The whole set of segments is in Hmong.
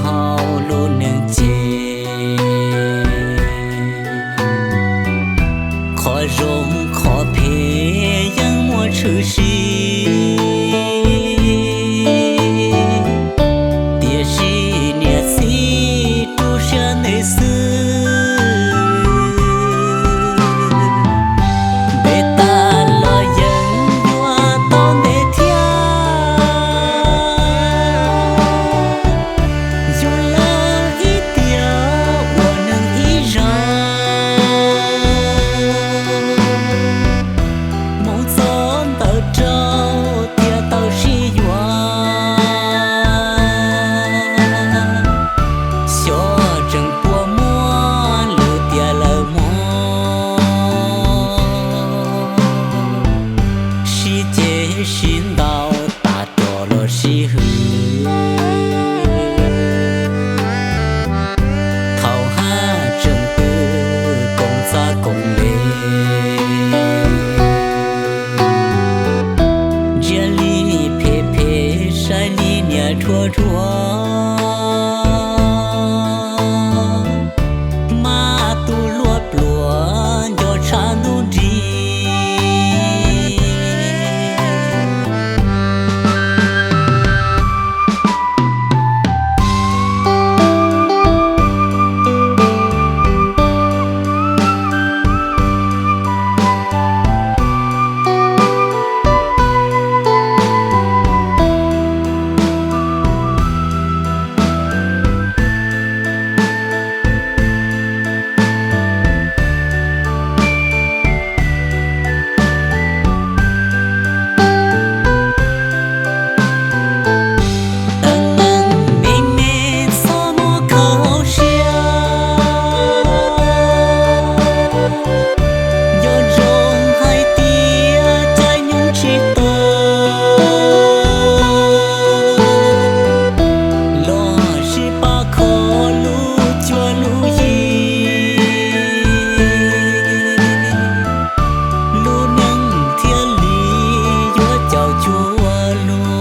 hauv lub neej ces, qhov zoo qhov phem yeej muaj tshwm sim, tiam sis niam txiv tu siab ntev xwb. Ntev tas los yeej yuav tau ntev thiab, yug lawm ib tiam ua neeg ib zaug. Hmoov txo ntawm rau thiaj tau sib yuav, xyov tseem puas muaj lwm tiam lawm mog. Sib ceg sib ntaus tas rov los sib hwm, thaum haj tseem pw koom txaj koom le, ntsia li phem phem saib li niam dhuav dhuav, maj tus hluas pluav nco tshaj ntuj nrig. Teeb meem me me txhob muab khaws hauv siab, nco ntsoov hais tias caij nyoog tsis tawg, los sis pab kho lub cuab lub yig, lub neej thiaj li yuav caum cuag luag.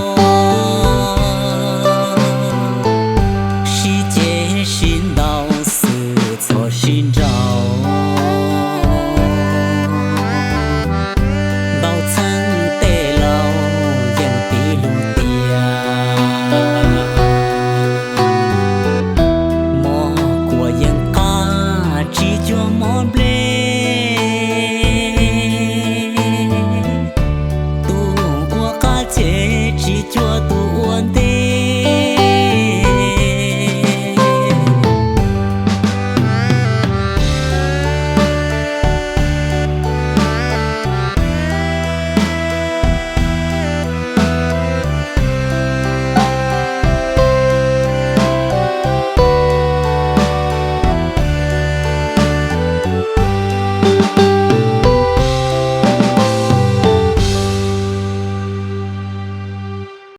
Sib ceg sib ntaus xwm txheej sib nraus, ntaus txheej tej laus yeej piv lus tias, mov kuam yeej qab tsis cuag mov nplej, tus ua qab ces tsis cuag tus